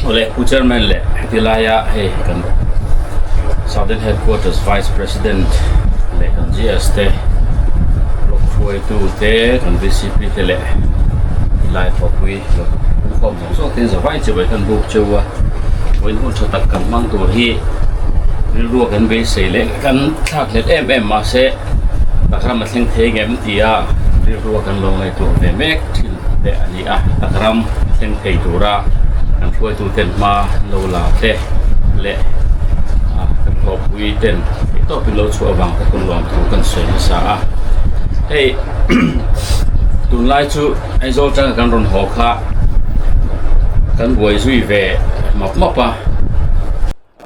Awle Pu Chairman leh heti laia hei kan Southern Headquarters Vice President leh kan GS te block hruaitu te kan VCP te leh helai thawhpui khawm zawng zawng te zavai chibai kan buk cheu a vawiin hun tha tak kan hmang tur hi rilru a kan beisei leh kan thlak hlet em em mahse tak ram a thleng thei ngem tia rilru a kan lo ngaihtuah ve mek thin te a ni a tak ram a thleng thei tura kan hruaitu ten hma lo la te leh ah kan hlawhpui ten theihtawp in lo chhuah avang te pawn lawm thu kan sawi nasa a hei tunlai chu Aizawl tanga kan rawn haw kha kan buai zui ve map map a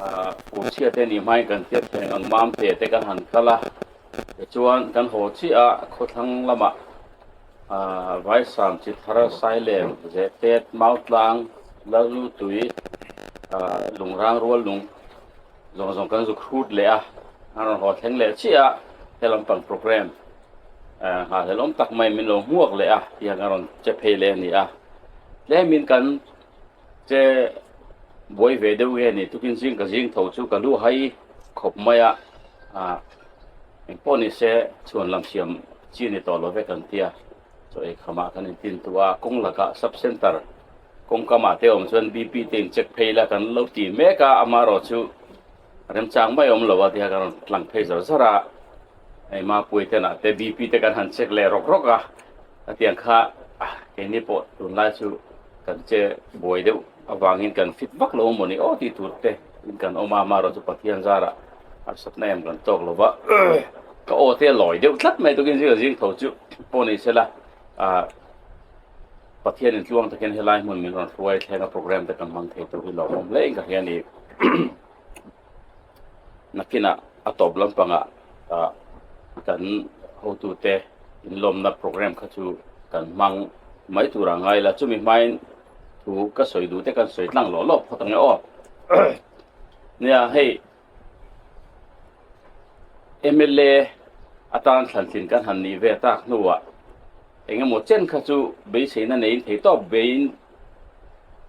ah fur chhia te nih hmain kan hriat thleng ang mam te te kan han kal a tichuan kan haw chiah a khawthlang lamah ah Vaisam chi thar Sailem Zehtet Mautlang Lalnutui ah Lungrang rual lung zawng zawng kan zuk hrut leh a an rawn haw thleng leh chiah a he lampang programme eh nghahhlelh awm tak mai min lo hmuak leh a tiang a rawn che phei leh a ni a tlemin kan che buai ve deuh nge ni tukin zing ka zing tho chu ka lu hai khawp mai a ah engpawh ni se chhuan lam siam chi ni tawh lo vek an tia chaw ei khamah kan intin tu a kawng lakah sub center kawngkamah te awm chuan B_P te in check phei la kan lo ti mek a amaherawh chu remchang mai a awm lo a tihian kan rawn tlang phei zar zar a. Hei Mapui te nah te BP te kan han check leh rawk rawk a, hetiang kha keini pawh tunlai chu kan che buai deuh avangin kan fit vak lo mawni aw tih tur te in kan awm a, amaherawh chu Pathian zarah harsatna em kan tawk lo va, ka aw te a lawi deuh tlat mai tukin zing a zing tho chu pawh ni sela ah Pathian in tluang takin helai hmun min rawn hruai thleng a programme te kan hmang thei tur hi lawmawm hle in ka hria a ni. Nakinah a tawp lampangah ah kan hotute inlawmna programme kha chu kan hmang mai tur a ngai la, chumi hmain thu ka sawi duh te kan sawi tlang lawh lawh phawt ang e aw. Nia hei mla atan thlantlin kan han nih ve tak hnuah eng emaw chen kha chu beiseina neiin theitawp veiin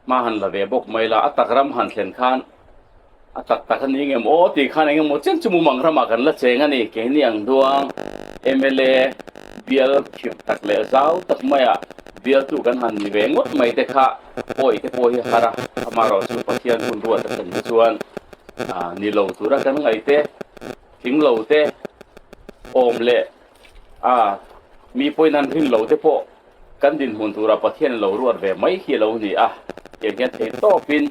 hma han la ve bawk mai la, a tak ram han thlen khan A tak tak a ni ngem aw tih khan eng emaw chen chu mumang ramah kan la cheng a ni. Keini ang duang mla bial khirh tak leh zau tak maiah bialtu kan han ni ve ngawt mai te kha pawi te pawh hi a har a, amaherawh chu Pathian hun ruat a thlen hi chuan ni lo tura kan ngaih te, tling lo te, awm leh a mi pawhin an rin lo te pawh Kan dinhmun tura Pathian lo ruat ve mai hi a lo ni a, tiang hian thei tawpin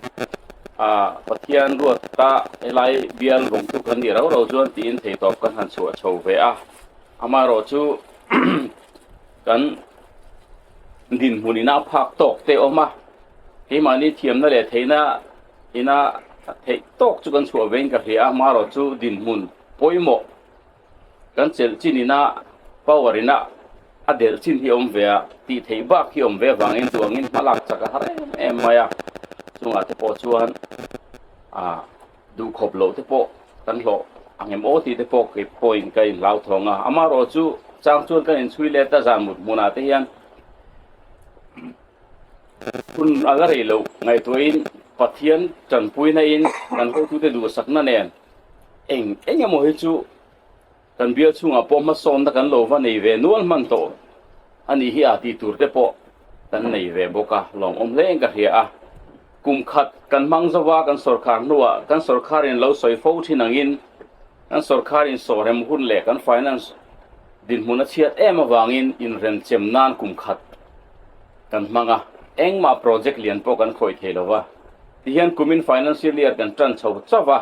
Pathian ruata helai bial vawngtu kan nih rau rau chuan tiin thei tawp kan han chhuah chho ve a. Amaherawh chu kan dinhmun ina phak tawk te awm a, keimahni thiamna leh theihna ina theih tawk chu kan chhuah vein ka hria a, amaherawh chu dinhmun pawimawh Kan chelh chin ina power ina a delh chin hi a awm ve a, tih theih bak hi a awm ve avangin duangin hma lak chak a har em em mai a, chungah te pawh chuan ah duhkhawp loh te pawh kan hlawh ang em aw tih te pawh kei pawhin ka inhlauthawng a, amaherawh chu chang chuan kan inchhui let a zan mut hmunah te hian hun a la rei loh ngaihtuahin Pathian tanpuina in kan hotute duhsakna nen Eng eng emaw hi chu kan bial chhungah pawh hmasawnna kan lo va nei ve nual hman tawh a nih hi a tih tur te pawh kan nei ve bawk a, lawmawm hle in ka hria a. Kum khat kan hmang zo va, kan sawrkhar hnuah kan sawrkharin lo sawi fo thin angin kan sawrkharin sawhrem hun leh kan finance dinhmun a chhiat em avangin inrenchem nan kum khat kan hmang a, engmah project lian pawh kan khawih thei lo va. Tihian kumin financial year kan tan chho chauh a,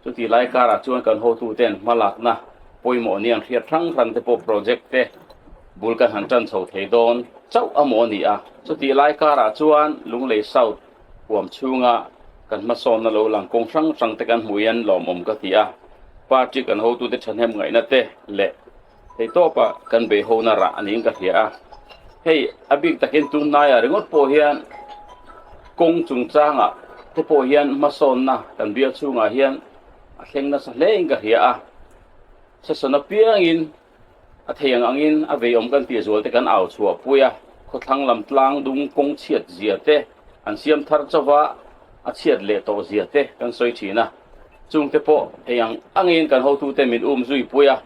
chuti lai karah chuan kan hotuten hmalakna pawimawh ni an hriat hrang hrang te pawh project te bul kan han tan chho thei dawn chauh a maw a ni a. Chuti lai karah chuan Lunglei South huam chhunga kan hmasawnna lo lang kawng hrang hrang te kan hmuh hian lawmawm ka ti a, party kan hotute thahnem ngaihna te leh Hei tawpah kan beihona rah a niin ka hria a, hei a bik takin tun hnaiah ringawt pawh hian kawng chungchangah te pawh hian hmasawnna kan bial chhungah hian a thleng nasa hle in ka hria a, session apiangin a thei ang angin a veiawm kan tih zual te kan au chhuah pui a. Khawthlang lam tlang dung kawng chhiat zia te, an siam thar chauva a chhiat leh tawh zia te kan sawi thin a. Chungte pawh thei ang angin kan hotute min um zui pui a,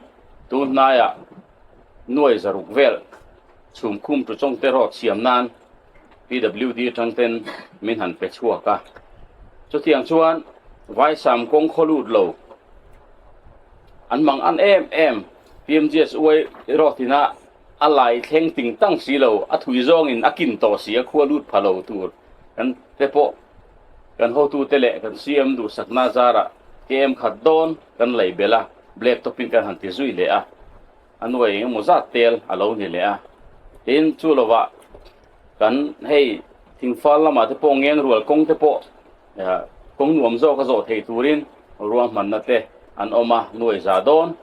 tun hnaiah nuai zaruk vel chhum khum tu chawngte rawt siam nan PWD atang ten min han pe chhuak a. Chutiang chuan Vaisam kawng khaw lut lo an mang an em em PMGSY rawt ina a lai thleng ting tang si lo, a thui zawngin a kin tawh si a, khua lut pha lo tur kan te pawh kan hotute leh kan CM duhsakna zarah KM khat dawn kan lei belh a, black top in kan han ti zui leh a, a nuai eng emaw zat tel a lo ni leh a. Tin, chu lovah kan hei thingfal lamah te pawh ngeng rual kawng te pawh kawng nuam zawk a zawh thei turin ruahmanna te an awm a, nuai za dawn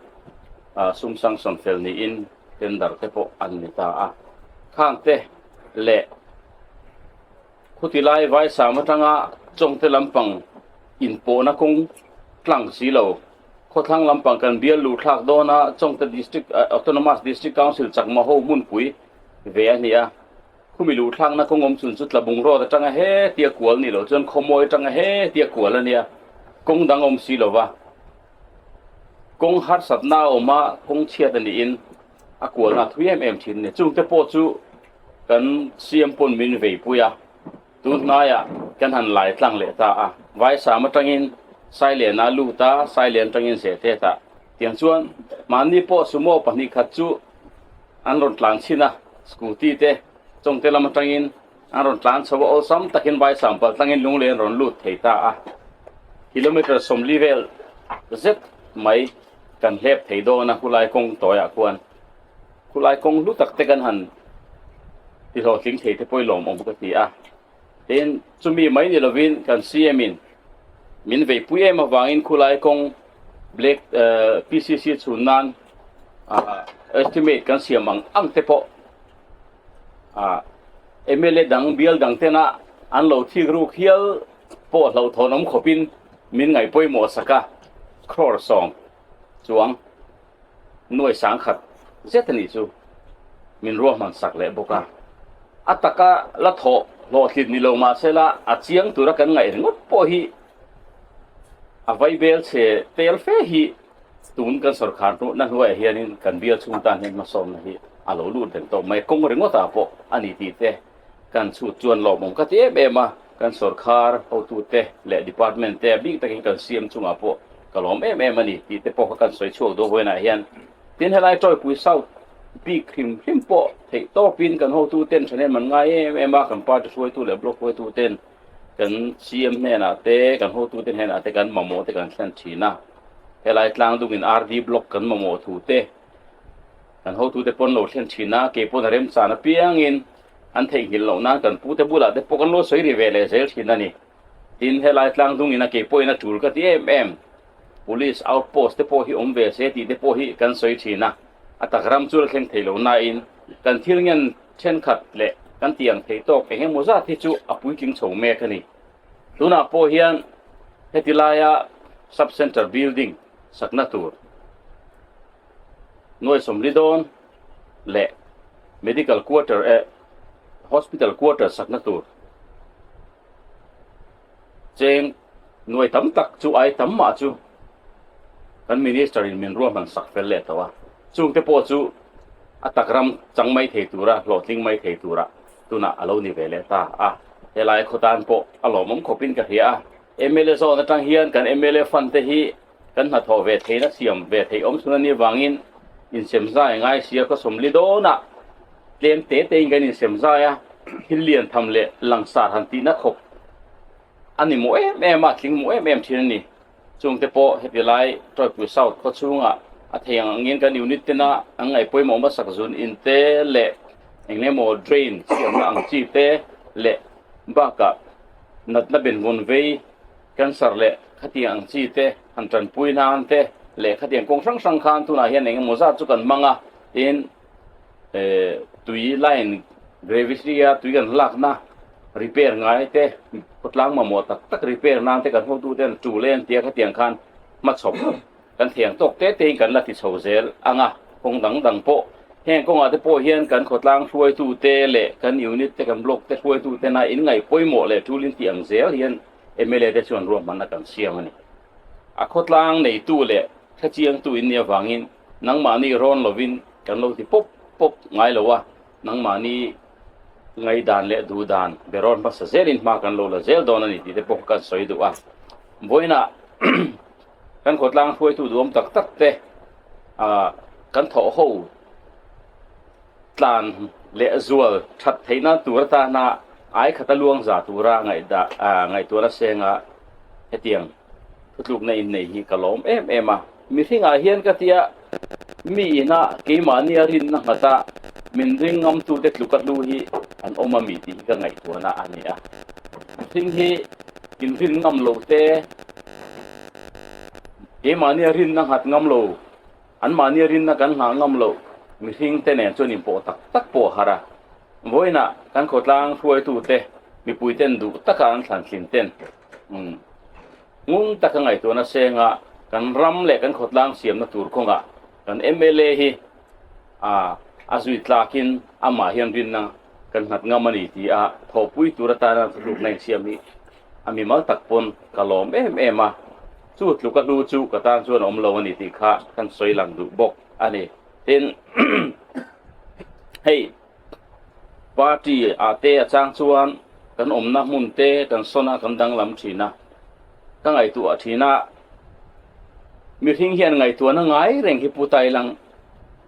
sum sanction fel niin tender te pawh an ni ta a. Khang te leh khuti lai Vaisam atanga Chawngte lampang inpawhna kawng tlang si lo, khawthlang lampang kan bial luh thlak dawn a, Chawngte District Autonomous District Council chakma ho hmunpui ve a ni a. Khumi luh thlakna kawng awm chhun chu Tlabung Road atanga he tia kual ni loh chuan Khawmawi atanga he tia kual a nia, kawng dang awm si lova kawng harsatna a awm a, kawng chhiat a niin a kualna a thui em em thin a ni. Chungte pawh chu kan CM pawn min veipui a, tun hnaiah kan han lai tlang leh ta a, Vaisam atangin Sailen a lut a, Sailen atangin Zehtet ah tiang chuan mahni pawh sumo pahnih khat chu an rawn tlan chhin a, scooty te chawngte lam atangin an rawn tlan chho a, awlsam takin Vaisam pal tlangin Lunglei an rawn lut thei ta a, kilometre 40 vel zet mai kan hlep thei dawn a khulai kawng tawiah khuan khulai kawng hlu tak te kan han ti hlawhtling thei te pawh i lawmawm ka ti a, tin chumi mai ni lovin kan CM in min veipui em avangin khulai kawng black PCC chhun nan estimate kan siam ang ang te pawh MLA dang bial dang tena an lo thik ruk hial pawh hlauhthawn awm khawpin min ngaih pawimawh sak a, crore 10 chuang nuai 10,000 zet a nih chu min ruahman sak leh bawk a. A taka la thawh hlawhtlin ni lo mahsela a chiang tura kan ngaih ringawt pawh hi a vaibel chhe tel fe hi tun kan sorkar hnuhna hnuaiah hianin kan bial chhung tan hian hmasawmna hi a lo lut reng tawh mai. Kawng ringawtah pawh a ni tih te kan chhut chuan lawmawm ka ti em em a, kan sorkar hotute leh department te a bik takin kan CM chungah pawh ka lawm em em a ni tih te pawh kha kan sawi chhuak duh vawiinah hian. Tin, helai Tawipui South bik hrim hrim pawh theih tawpin kan hotuten thahnem an ngai em em a, kan party hruaitu leh block hruaituten kan CM hnenah te, kan hotute hnenah te kan mamawh te kan thlen thin a. Helai tlang dungin RD block kan mamawh thu te kan hotute pawn lo thlen thin a, kei pawn a remchan apiangin an theihnghilh loh nan kan pute bulah te pawh kan lo sawi ri ve leh zel thin a ni. Tin, helai tlang dungin a kei pawhin a tul ka ti em em. Police outpost te pawh hi awm ve se tih te pawh hi kan sawi thin a, a tak ram chu la thleng thei lo nain kan thil ngen thenkhat leh kan tih ang thei tawk eng emaw zat hi chu a puitling chho mek a ni. Tunah pawh hian heti laia Sub Centre building sakna tur nuai 40 dawn leh Medical Quarter eh Hospital Quarter sakna tur cheng nuai tam tak chu ai tam mah chu kan Minister in min ruahman sak fel leh tawh a, chungte pawh chu a tak ram chang mai thei tura hlawhtling mai thei tura tunah a lo ni ve leh ta a, helai khawtan pawh a lawmawm khawpin ka hria a, mla zawn atang hian kan mla fund te hi kan hnathawh ve theihna siam ve theih awm chhun a nih avangin insem zai ngai sia khaw 40 dawnah tlem te tein kan insem zai a, thil lian tham leh langsar han tihna khawp a ni maw em em a, tling maw em em thin a ni. Chungte pawh heti lai Tawipui South khaw chhungah a thei ang angin kan unit tena an ngaih pawimawh hmasak zun in te leh eng emaw drain siamna ang chi te leh bakah natna benvawn vei cancer leh khatiang ang chi te han tanpui nan te leh khatiang kawng hrang hrang khan tunah hian eng emaw zat chu kan hmang a, tin tui line gravity a tui kan lakna repair ngai te khawtlang mamawh tak tak repair nan te kan hotu ten tul e an tia khatiang khan hmachhawp kan thiang tawk te te in kan la ti chho zel ang a, kawng dang dang pawh. Heng kawngah te pawh hian kan khawtlang hruaitute leh kan unit te kan block te hruaitutena in ngaih pawimawh leh tul in tih ang zel hian mla te chuan ruahmanna kan siam a ni. A khawtlang neitu leh hrechiangtu in nih avangin nangmahni rawn lovin kan lo ti pawp pawp ngai lo a, nangmahni ngaihdan leh duhdan be rawn hmasa zelin hma kan lo la zel dawn a ni tih te pawh kan sawi duh a. Vawiinah kan khawtlang hruaitu duhawm tak tak te ah kan thawh ho tlan leh zual that theihna tur atana ai khata luang za tura ngaihdah ah ngaihtuahna senga hetiang thutlukna inneih hi ka lawm em em a. Mihringah hian ka tia mi ina keimahni a rinna nghata min ring ngamtute tluka hlu hi an awm a mi tih hi ka ngaihtuahna a ni a. Mihring hi inrin ngam lo te, keimahni a rinna nghat ngam lo, anmahni a rinna kan nghah ngam loh mihring te nen chuan inpawh tak tak pawh a har a. Vawiinah kan khawtlang hruaitute mipuiten duh taka an thlan thlin ten ngun taka ngaihtuahna senga kan ram leh kan khawtlang siamna tur kawngah kan mla hi a zui tlakin amah hian rinna kan nghat ngam a ni tih a thawhpui tur atana thutlukna insiam hi a mimal tak pawn ka lawm em em a, chu tluk a hlu chu ka tan chuan a awm lo a ni tih kha kan sawi lang duh bawk a ni. Tin, hei party ah te a chang chuan kan awmna hmun te kan sawn a kan danglam thin a, ka ngaihtuah thin a, mihring hian ngaihtuahna ngai reng hi pu Tailang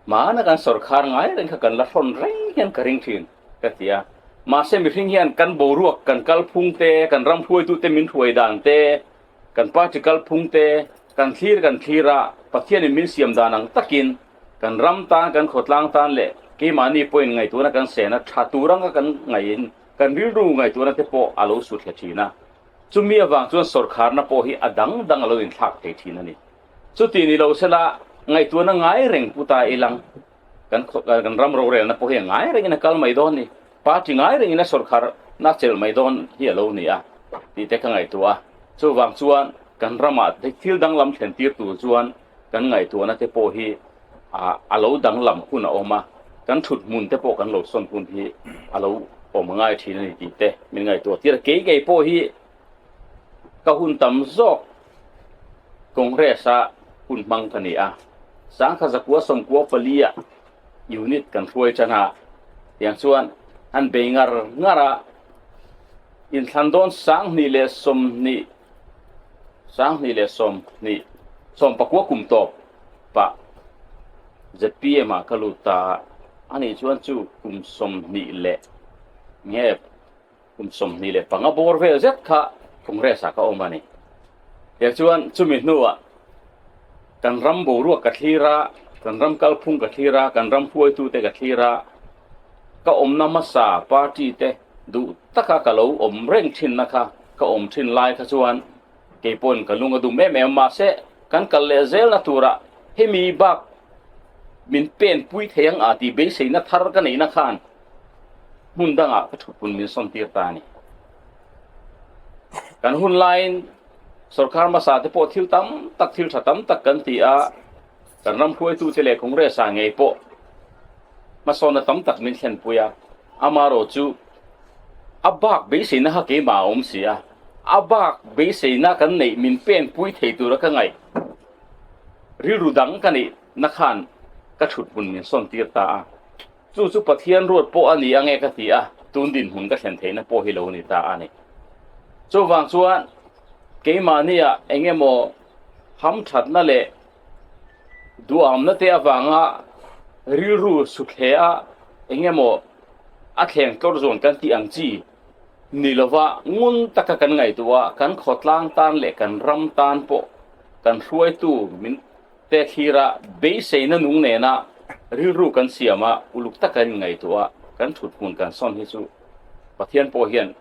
hmana kan sawrkhar ngai reng kha kan la hrawn reng hian ka ring thin. Ka ti a. Mahse mihring hian kan boruak, kan kalphung te, kan ram hruaitute min hruai dan te, kan party kalphung te, kan thlir kan thlir a, Pathianin min siam dan ang takin kan ram tan, kan khawtlang tan leh keimahni pawhin ngaihtuahna kan sen a, tha tur anga kan ngaihin kan rilru ngaihtuahna te pawh a lo sut hle thin a. Chumi avang chuan sawrkharna pawh hi a dang dang a lo inthlak thei thin a ni. Chuti ni lo sela ngaihtuahna ngai reng pu ta ilang. Kan kan ram rorelna pawh hi a ngai rengin a kal mai dawn ni. Party ngai rengin a sawrkhar na chelh mai dawn hi a lo ni a tih te ka ngaihtuah a. Chuvang chuan kan ramah thil danglam thlen tir tur chuan kan ngaihtuahna te pawh hi a lo danglam hun a awm a, kan thut hmun te pawh kan lo sawn hun hi a lo awm ngai thin a ni tih te min ngaihtuah tir a. Kei ngei pawh hi ka hun tam zawk Congress-a hun hmang ka ni a, sangkha zakua sawmkua palia unit kan hruai tan a, tiang chuan an bei ngar ngar a, inthlan dawn 2020, 2020, sawmpakua kum tawp pah ZPM-ah ka lut ta a, ani chuan chu kum 20 leh nge. Kum 25 bawr vel zet kha Congress-ah ka awm a ni. Tichuan chumi hnuah kan ram boruak ka thlir a, kan ram kalphung ka thlir a, kan ram hruaitute ka thlir a, ka awmna hmasa party te duh taka ka lo awm reng thinna kha ka awm thin lai kha chuan kei pawhin ka lung a dum em em a, mahse kan kal leh zelna turah hemi bak min pen pui thei ang a tih beiseina thar ka neihna khan hmun dangah ka thutpun min sawn tir ta a ni. Kan hun laiin sorkar hmasa te pawh thil tam tak thil tha tam tak kan ti a, kan ram hruaitute leh Congress ah ngei pawh hmasawnna tam tak min thlenpui a, amaherawh chu a bak beiseina kha keimah a awm si a, a bak beiseina kan neih min penpui thei tura ka ngaih rilru dang ka neih na khan ka thuthmun min sawn tir ta a. Chu chu Pathian ruat pawh a ni ange ka ti a, tun dinhmun ka thlen theihna pawh hi lo ni ta a ni. Chuvang chuan keimahnia eng emaw hamthatna leh duhamna te avanga rilru suthle a eng emaw a thleng tlawr zawn kan tih ang chi ni lova ngun taka kan ngaihtuah a, kan khawtlang tan leh kan ram tan pawh kan hruaitu min Te thlira beiseina nung nena rilru kan siam a, uluk taka in ngaihtuah a, kan thut hmun kan sawn hi chu Pathian pawh hian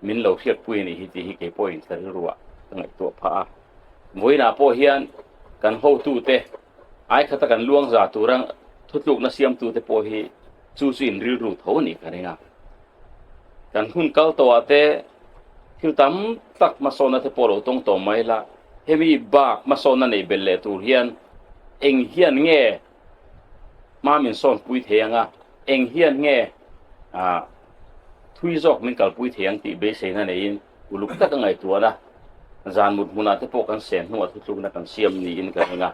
min lo hriatpui a nih hi tih hi kei pawhin ka rilruah ka ngaihtuah phah a. Vawiinah pawh hian kan hotute ai khata kan luang za tura thutlukna siamtute pawh hi chu chu in rilru tho a nih ka ring a. Kan hun kal tawhah te thil tam tak hmasawnna te pawh lo tawng tawh mai la, hemi bak hmasawnna nei belh leh tur hian eng hian nge hma min sawn pui thei ang a, eng hian nge ah thui zawk min kalpui thei ang tih beiseina neiin uluk taka ngaihtuahna zan mut hmunah te pawh kan sen hnuah thutlukna kan siam niin ka ring a.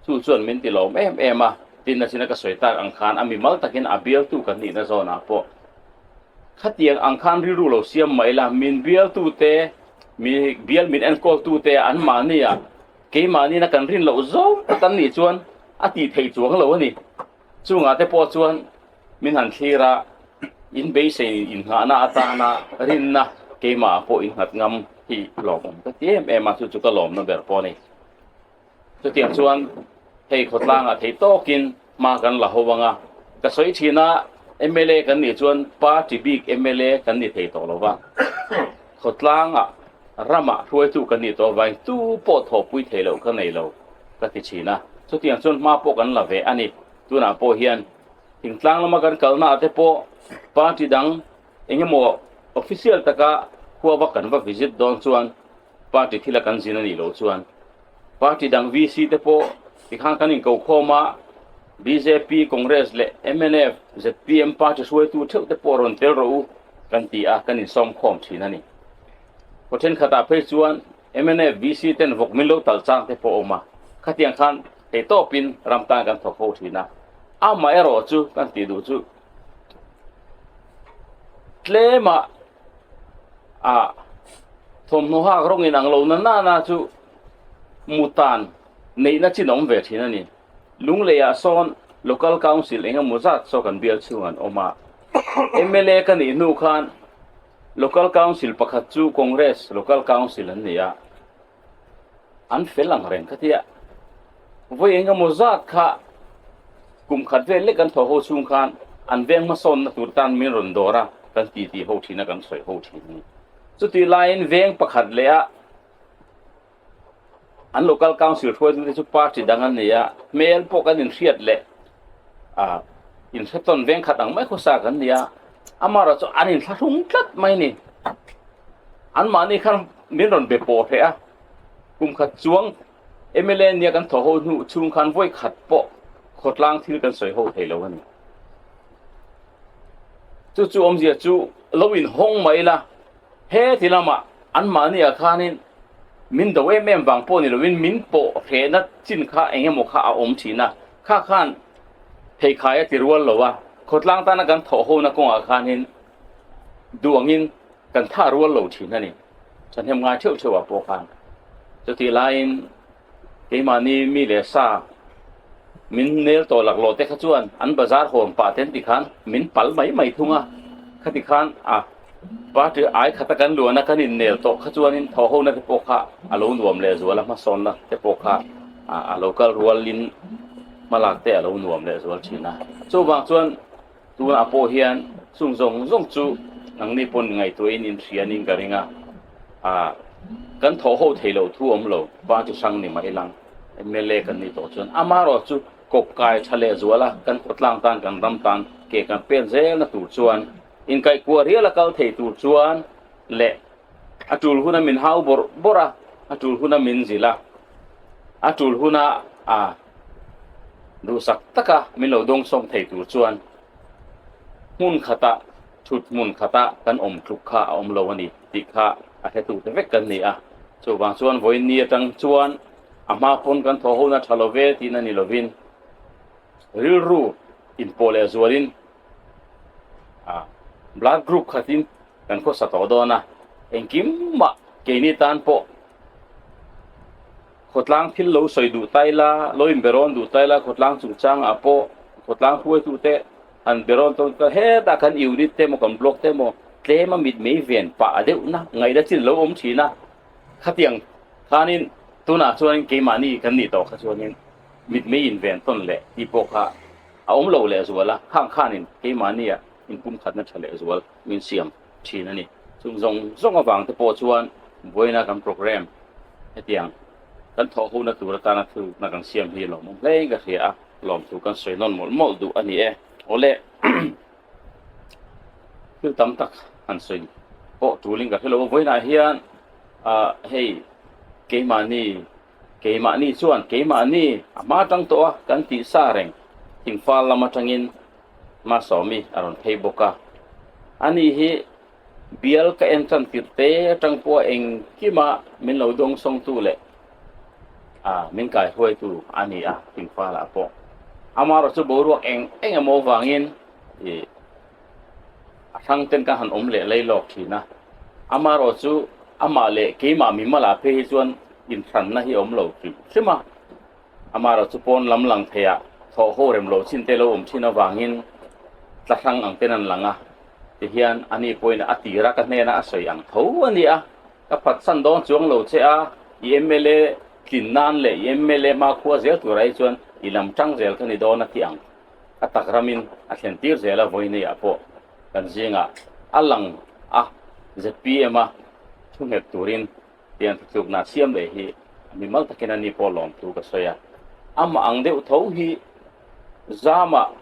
Chu chuan min ti lawm em em a, tin nachina ka sawi tak ang khan a mimal takin a bialtu kan nihna zawnah pawh khatiang ang khan rilru lo siam mai la, min bialtute, mi bial min enkawltute an mahnia keimahniina kan rin loh zawng tak an nih chuan a tih theih chuang lo a ni. Chungah te pawh chuan min han thlir a, in beisei innghahna atana rinna keimahah pawh innghat ngam hi lawmawm ka ti em em a, chu chu ka lawmna ber pawh a ni. Chutiang chuan hei khawtlangah thei tawkin hma kan la ho ang a, ka sawi thin a, mla kan nih chuan party bik mla kan ni thei tawh lo va, khawtlangah ramah hruaitu kan nih tawh avangin tu pawh thawhpui thei loh ka nei lo ka ti thin a, chutiang chuan hma pawh kan la ve a ni. Tunah pawh hian thingtlang lama kan kalna ah te pawh party dang eng emaw official taka khua va kan va visit dawn chuan Party thila kan zin a nih loh chuan party dang VC te pawh tikhan kan inkokhawm a, bjp, Congress leh mnf, zpm party hruaitu theuh te pawh rawn tel rawh u kan ti a, kan insawmkhawm thin a ni. Khaw thenkhatah phei chuan mnf VC ten vawk min lo tal chang te pawh a awm a, khatiang khan theihtawpin ram tan kan thawk ho thin a, amaherawh chu kan tih duh chu tlema ah thawmhnaw hak rawng in ang lo na nana chu mutan neihna chin a awm ve thin a ni. Lungleiah sawn Local Council eng emaw zat saw kan bial chhung an awm a, mla ka nih hnu khan Local Council pakhat chu Congress Local Council an ni a, an fel ang reng ka tia. Vawi eng emaw zat kha kum khat vel lek kan thaw ho chhung khan an veng hmasawnna tur tan min rawn dawr a, kan titi ho thin a, kan sawi ho thin a ni. Chutih laiin veng pakhat leh a an local council hruaitute chu party dang an ni a, hmel pawh kan inhriat leh ah inhretawn veng khat ang mai khawsa kan ni a, amaherawhchu an inthlahrung tlat mai a ni. Anmahni khan min rawn be pawh hreh a, kum khat chuang mla nia kan thaw ho hnu chhung khan vawi khat pawh khawtlang thil kan sawi ho thei lo a ni. Chu chu awmzia chu lo inhawng mai la, he ti lamah anmahniah khanin min do em em vang pawh ni lovin min pawh hrehna chin kha eng emaw kha a awm thin a, kha khan pheikhai a ti rual lo a, khawtlang tana kan thawh hona kawngah khanin duh angin kan thah rual lo thin a ni. Thahnem ngai theuh theuh ah pawh khan chutih laiin keimahni mi leh sa min nel tawh laklawh te kha chuan an bazar hawn pah te an ti khan min pal mai mai thung a, khati khan a party ai khata kan luan a kan innel tawh kha chuanin thaw hona te pawh kha a lo nuam leh zual a, hmasawnna te pawh kha a lo kal rualin hmalak te a lo nuam leh zual thin a. Chuvang chuan Tunah pawh hian chung zawng zawng chu nangni pawn ngaihtuahin in hria ning ka ring a, ah kan thawh ho thei loh thu awm lo, party hrang ni mah ilang mla kan nih tawh chuan amaherawh chu kawp kai tha leh zual a, kan khawtlang tan kan ram tan ke kan pen zelna tur chuan inkaihkuah rial a kal thei tur chuan leh a tul huna min hau bawrh bawrh a, a tul huna min zilh a, a tul huna ah Duhsak taka min lo dawngsawm thei tur chuan hmun khatah thut hmun khatah kan awm tluk kha a awm lo a ni tih kha a hretute vek kan ni a. Chuvang chuan vawiin ni atang chuan a hma pawn kan thaw hona tha lo ve tihna ni lovin rilru inpawh leh zualin a blood group khatin kan khawsa tawh dawn a, engkim mah keini tan pawh Khawtlang thil lo sawi duh ta ila, lo inberawn duh ta ila, khawtlang chungchangah pawh khawtlang hruaitute han berawn tawn ta hetah kan unit te emaw kan block te emaw tlem a mit mei ven pah a deuhna ngaihna chin lo awm thin a. Khatiang khanin tunah chuanin keimahni kan nih tawh kha chuanin mit mei inven tawn leh tih pawh kha a awm lo lehzual a, khang khanin keimahnia inpumkhatna tha lehzual min siam thin a ni. Chung zawng zawng avang te pawh chuan vawiina kan programme hetiang kan thawh huna tur atana thilna kan siam hi lawmawm hlein ka hria a, lawmthu kan sawi nawn mawlh mawlh duh a ni e. Awle thil tam tak han sawi pawh tulin ka hre lo a, vawiinah hian ah hei keimahni keimahni chuan keimahni a hma tang tawh a kan tih sa reng. Thingfal lam atangin Masawmi a rawn phei bawk a. Ani hi bial ka en tan tir te atang pawha engkima min lo dawngsawngtu leh ah min kaihruaitu a ni a Thingfalah pawh. Amaherawhchu chu boruak eng eng emaw vangin ih a hrang ten ka han awm leh lei lawk thin a. Amaherawhchu amah leh keimah mimalah phei hi chuan inhranna hi a awm lo hrim hrim a. Amaherawhchu pawn lam lang theiah thawh ho rem loh chin te lo awm thin avangin tla hrang ang ten an lang a. Tihian ani pawhin a tir a ka hnena a sawi ang tho a ni a. Ka phatsan dawn chuang lo che a, i mla tlin nan leh i mla hmakhua zel turah hi chuan i lam tang zel ka ni dawn a ti ang. A tak ramin a thlen tir zel a vawiineiah pawh kan zingah a lang a zpm a thu nghet turin tiang thutlukna siam leh hi a mimal takin a ni pawh lawm thu ka sawi a. Amah ang deuh tho hi zama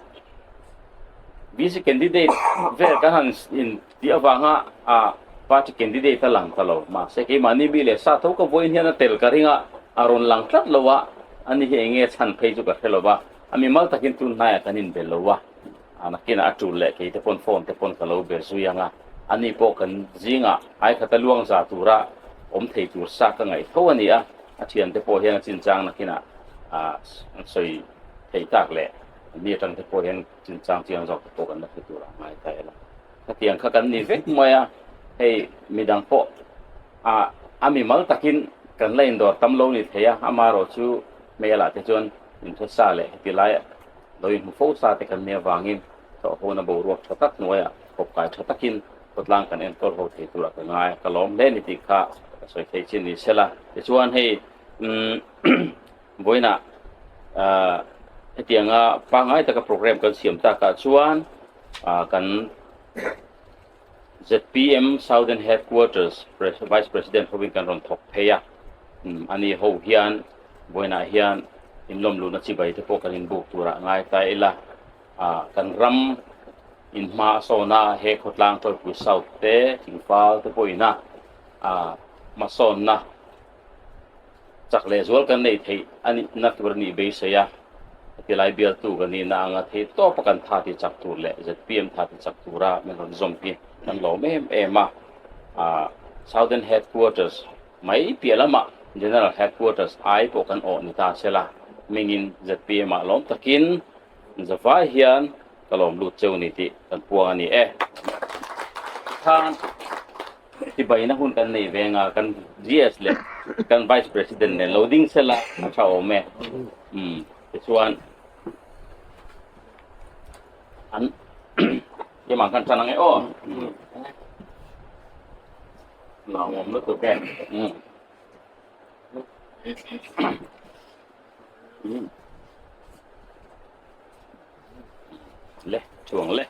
VC candidate vel kan han in tih avanga a party candidate a lang ta lo. Mahse keimahni mi leh sa tho ka vawiin hian a tel ka ring a, a rawn lang tlat lo a, ani hi eng nge chhan phei chu ka hre lo va. A mimal takin tun hnaiah kan inbe lo a, nakinah a tul leh kei te pawn phone te pawn ka lo be zui ang a, ani pawh kan zingah aikhata luang za tura awm thei tur sa ka ngaih tho a ni a, a thiante pawh hian a chinchang nakinah an sawi thei tak leh mi atang te pawh hian chinchang chiang zawk te pawh kan la hre tur a ngai ta ela. Khatiang kha kan ni vek mai a, hei midang pawh a a mimal takin kan la indawr tam lo ni thei a, amaherawhchu hmeialah te chuan inhre sa leh heti lai lo inhmu fo sa te kan nih avangin thawhhona boruak tha tak hnuaiah kawpkai tha takin khawtlang kan enkawl ho thei turah ka ngai a, ka lawm hle ni tih kha ka sawi thei chin ni sela. Tichuan hei umm vawiinah ahh hetianga pangngai taka program kan siam takah chuan ah kan zpm Southern Headquarters Vice President hovin kan rawn thawk phei a, ani ho hian vawiinah hian inlawm luhna chibai te pawh kan inbuk turah ngai ta ila, ah kan ram in hma a sawn a, he khawtlang Tawipui South te Thingfal te pawhin a ah hmasawnna Chak leh zual kan neih theih a nihna tur a nih beisei a, heti lai bialtu kan nihna anga theih tawpa kan tha ti chak tur leh zpm tha ti chak tura min rawn zawm hi kan lawm em em a. Southern Headquarters mai piah lamah General Headquarters ai pawh kan awh ni ta se la, hmingin zpm ah lawm takin zavai hian ka lawm lut cheu ni tih kan puang a ni e. Tikhan. Chibaina hun kan nei veng a, kan GS leh kan Vice President nen lo ding sela a tha awm e. Umm tichuan an keimah kan tan ang e aw. Lawmawm lutuk e. Umm. Le chuang le.